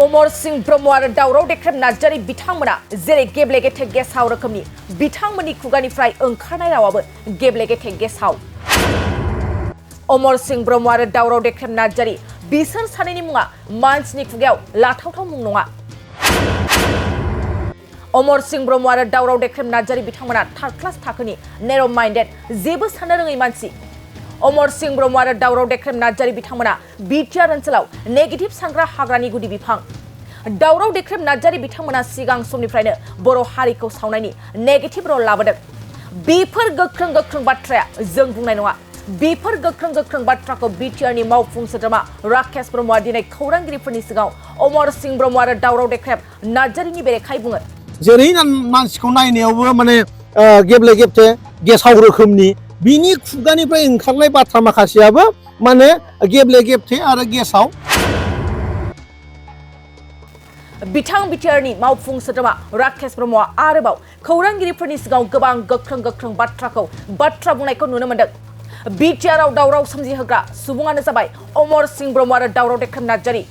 अमरस ब्रह्म आरो दावराव देख्रेब नार्जारी बिथांमोना जेरै गेब्लेगेथे गेसाव रोखोमनि बिथांमोननि खुगानिफ्राय ओंखारनाय रावाबो गेब्लेगेथे गेसाव। अमरस ब्रह्म आरो दावराव देख्रेब नार्जारी बिसोर सानैनि मुङा मानसिनि खुगायाव लाथावथाव मुं नङा। अमरस ब्रह्म आरो दावराव देख्रेब नार्जारी बिथांमोना थार्ड क्लास थाखोनि नेर' माइन्डेड जेबो साननो रोङै मानसि। अमरस ब्रह्म आरो दावराव देख्रेब नार्जारी बिथांमोना बिटिआर ओनसोलाव नेगेटिभ सानग्रा हाग्रानि गुदि बिफां। दावराव देख्रेब नार्जारी बिथांमोना सिगां समनिफ्रायनो बर' हारिखौ सावनायनि नेगेटिभ रल लाबोदों। बेफोर गोख्रों बाथ्राया जों बुंनाय नङा। बेफोर गोख्रों बाथ्राखौ बिटिआरनि मावफुं सोद्रोमा राकेश ब्रह्मआ दिनै खौरांगिरिफोरनि सिगाङाव अमरस ब्रह्म आरो दावराव देख्रेब नार्जारीनि बेरेखायै बुङो। जेरै मानसिखौ नायनायावबो माने गेब्ले गेब्थे गेसाव रोखोमनि बिनि खुगानिफ्राय ओंखारनाय बाथ्रा माखासेयाबो माने गेब्ले गेब्थे आरो गेसाव। बिटिआरनि मावफुं सोद्रोमा राकेश ब्रह्मआ आरोबाव खौरांगिरिफोरनि सिगाङाव गोबां गोख्रों बाथ्रा बुंनायखौ नुनो मोन्दों। बिटिआरआव दावराव सोमजिहोग्रा सुबुङानो जाबाय अमरस ब्रह्म आरो दावराव देख्रेब नार्जारी।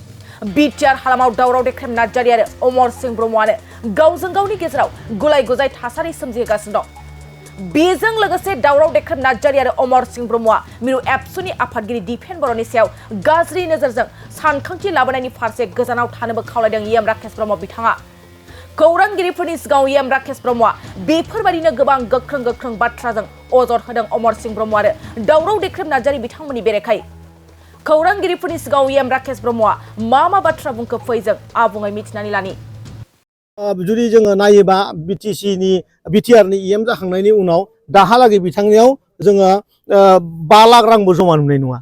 बिटिआर हालामाव दावराव देख्रेब नार्जारी आरो अमरस ब्रह्मआनो गावजों गावनि गेजेराव गुलाय गुजाय थासारि सोमजिहोगासिनो दं। बेजों लोगोसे दावराव देख्रेब नार्जारी आरो अमरस ब्रह्मआ मिरु एबसुनि आफादगिरि दिपेन बर'नि सायाव गाज्रि नोजोरजों सानखांथि लाबोनायनि फारसे गोजानाव थानोबो खावलायदों इएम राकेश ब्रह्म बिथाङा। खौरांगिरिफोरनि सिगाङाव इएम राकेश ब्रह्मआ बेफोरबायदिनो गोबां गोख्रों बाथ्राजों अजद होदों अमरस ब्रह्म आरो दावराव देख्रेब नार्जारी बिथांमोननि बेरेखायै। खौरांगिरिफोरनि सिगाङाव इएम राकेश ब्रह्मआ मा बाथ्रा बुंखो फैजों आबुङै मिथिनानै लानि। जुदि जोङो नायोबा बिटिआरनि इएम जाखांनायनि उनाव दाहालागै बिथांनियाव जोङो 5 लाख रांबो जमा नुनाय नङा।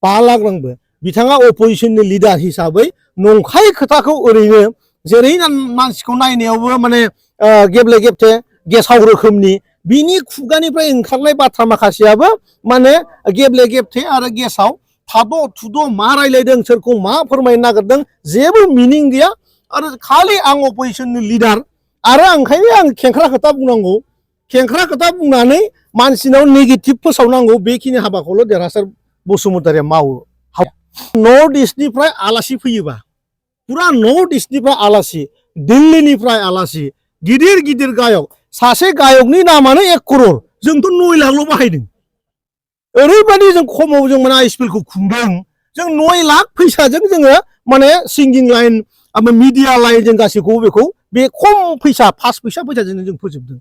5 लाख रांबो बिथाङा अपोजिशननि लिडार हिसाबै नंखाय खोथाखौ ओरैनो जेरै मानसिखौ नायनायावबो माने गेब्ले गेब्थे गेसाव रोखोमनि बिनि खुगानिफ्राय ओंखारनाय बाथ्रा माखासेयाबो माने गेब्ले गेब्थे आरो गेसाव। थाद' थुद' मा रायलायदों सोरखौ मा फोरमायनो नागिरदों जेबो मिनिं गैया आरो खालि आं अपोजिशननि लिडार आरो ओंखायनो आं खेंख्रा खोथा बुंनांगौ। खेंख्रा खोथा बुंनानै मानसिनाव नेगेटिभ फोसावनांगौ बेखिनि हाबाखौल' देरहासार बसुमतारिया मावो। नर्थ इस्टनिफ्राय आलासि फैयोबा पुरा नर्थ इस्टनिफ्राय आलासि, दिल्लीनिफ्राय आलासि, गिदिर गायक, सासे गायकनि नामानो 1 करोड़, जोंथ' 9 लाखल' बाहायदों। ओरैबायदि जों खमाव जों माने आइसपिएलखौ खुंदों। जों 9 लाख फैसाजों जोङो माने सिंगिं लाइन मिडिया लाइन जों गासैखौबो बेखौ बे खम फैसा 5 फैसाजों जों फोजोबदों।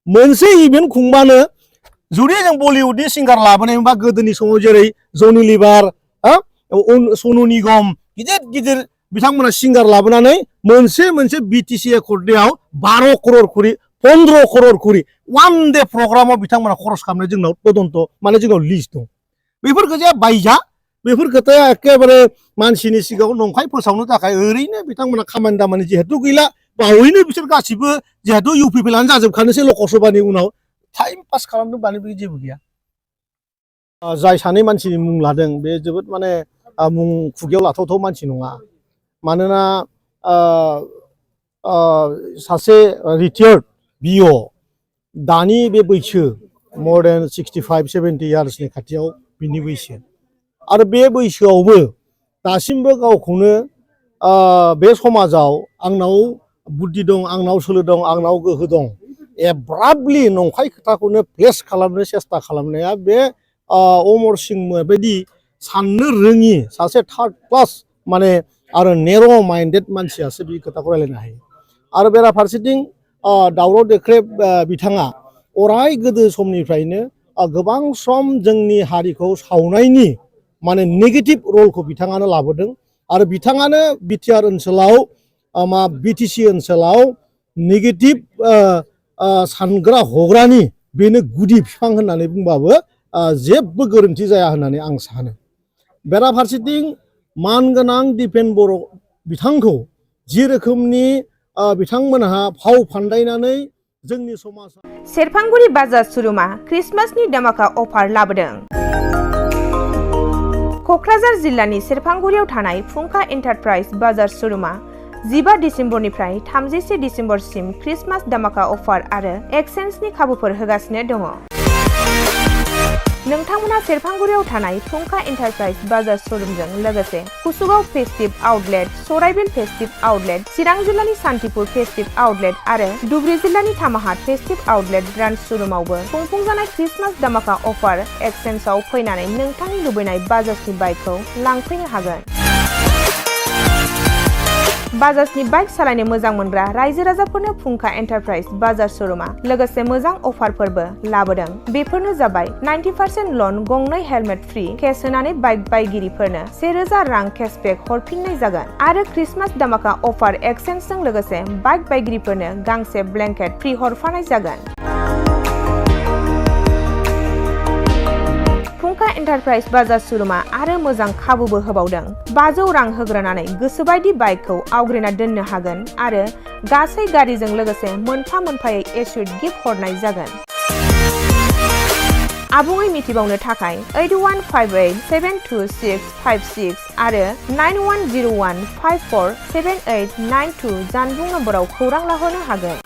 मोनसे इभेन्ट खुंबानो जुदि जों बलिउडनि सिंगार लाबोनायबा गोदोनि समाव जेरै जनि लिभार, सनु निगम गिदिर बिथांमोना सिंगार लाबोनानै मोनसे बिटिसि एकर्डआव 12 करोड़ खरि 15 करोड़ खरि वान डे प्रग्रामाव बिथांमोना खरस खालामनाय जोंनाव तदन्त माने जोंनाव लिस्ट दं। बेफोर खोथाया बायजा, बेफोर खोथाया एखेबारे मानसिनि सिगाङाव नंखाय फोसावनो थाखाय ओरैनो बिथांमोना खामानि दामानि जिहेतु गैला, बावैनो बिसोर गासिबो जिहेतु इउपिपिएलआनो जाजोबखानोसै लकसभानि उनाव टाइम पास खालामनो बानो बे जेबो गैया। जाय सानै मानसिनि मुं लादों बे जोबोद माने मुं खुगायाव लाथावथाव मानसि नङा। मानोना सासे रिटायार्ड बिअ दानि बे बैसो more than 65-70 इयार्सनि खाथियाव बिनि बैसो आरो बे बैसोआवबो दासिमबो गावखौनो बे समाजाव आंनाव बुद्धि दं, आंनाव सोलो दं, आंनाव गोहो दं एब्राबलि नंखाय खोथाखौनो प्लेस खालामनो सेस्था खालामनाया बे अमरस बायदि साननो रोङि सासे थार्ड क्लास माने आरो नेर' माइन्डेड मानसियासो बे खोथाखौ रायलायनो हायो। आरो बेराफारसेथिं दावराव देख्रेब बिथाङा अराय गोदो समनिफ्रायनो गोबां सम जोंनि हारिखौ सावनायनि माने नेगेटिभ रलखौ बिथाङानो लाबोदों आरो बिथाङानो बिटिआर ओनसोलाव बिटिसि ओनसोलाव नेगेटिभ सानग्रा हग्रानि बेनो गुदि बिफां होननानै बुंबाबो जेबो गोरोन्थि जाया होननानै आं सानो। बेराफारसेथिं मानगोनां दिपेन बर' बिथांखौ जि रोखोमनि बिथांमोनहा फाव फान्दायनानै जोंनि समाजाव सेरफांगुरि बाजार शोरूमा क्रिसमासनि धमाका अफार लाबोदों। क'क्राझार जिल्लानि सेरफांगुरियाव थानाय फुंखा एन्टारप्राइज बाजार शोरूमा 15 डिसेम्बरनिफ्राय 31 डिसेम्बरसिम क्रिसमास धमाका अफार आरो एक्सचेन्जनि खाबुफोर होगासिनो दङ। नोंथांमोना सेरफांगुरियाव थानाय फुंखा एन्टारप्राइज बाजार शोरूमजों लोगोसे कुसुगाव फेस्टिव आउटलेट, सराइबिल फेस्टिव आउटलेट, चिरां जिल्लानि सान्तिपुर फेस्टिव आउटलेट आरो धुबरी जिल्लानि थामाहाट फेस्टिव आउटलेट ब्रान्च शोरूमावबो खुंफुंजानाय क्रिसमास दामाका अफार एक्सचेन्जआव फैनानै नोंथांनि लुबैनाय बाजाजनि बाइकखौ लांफैनो हागोन। बाजाजनि बाइक सालायनो मोजां मोनग्रा रायजो राजाफोरनो फुंखा एन्टारप्राइज बाजार शोरूमा लोगोसे मोजां अफारफोरबो लाबोदों। बेफोरनो जाबाय 90% लन, गंनै हेलमेट फ्रि, केस होनानै बाइक बायगिरिफोरनो 1000 रां केशबेक हरफिननाय जागोन आरो क्रिसमास दामाका अफार एक्सचेन्जजों लोगोसे बाइक बायगिरिफोरनो गांसे ब्लेंकेट फ्रि हरफानाय जागोन। फुंखा एन्टारप्राइज बाजार शोरूमा आरो मोजां खाबुबो होबावदों। 500 रां होग्रोनानै गोसोबायदि बाइकखौ आवग्रिना दोननो हागोन आरो गासै गारिजों लोगोसे मोनफा मोनफायै एसुइट गिफ्ट हरनाय जागोन। आबुङै मिथिबावनो थाखाय 8158725656 आरो 9101547892 जानबुं नम्बराव खौरां लाहरनो हागोन।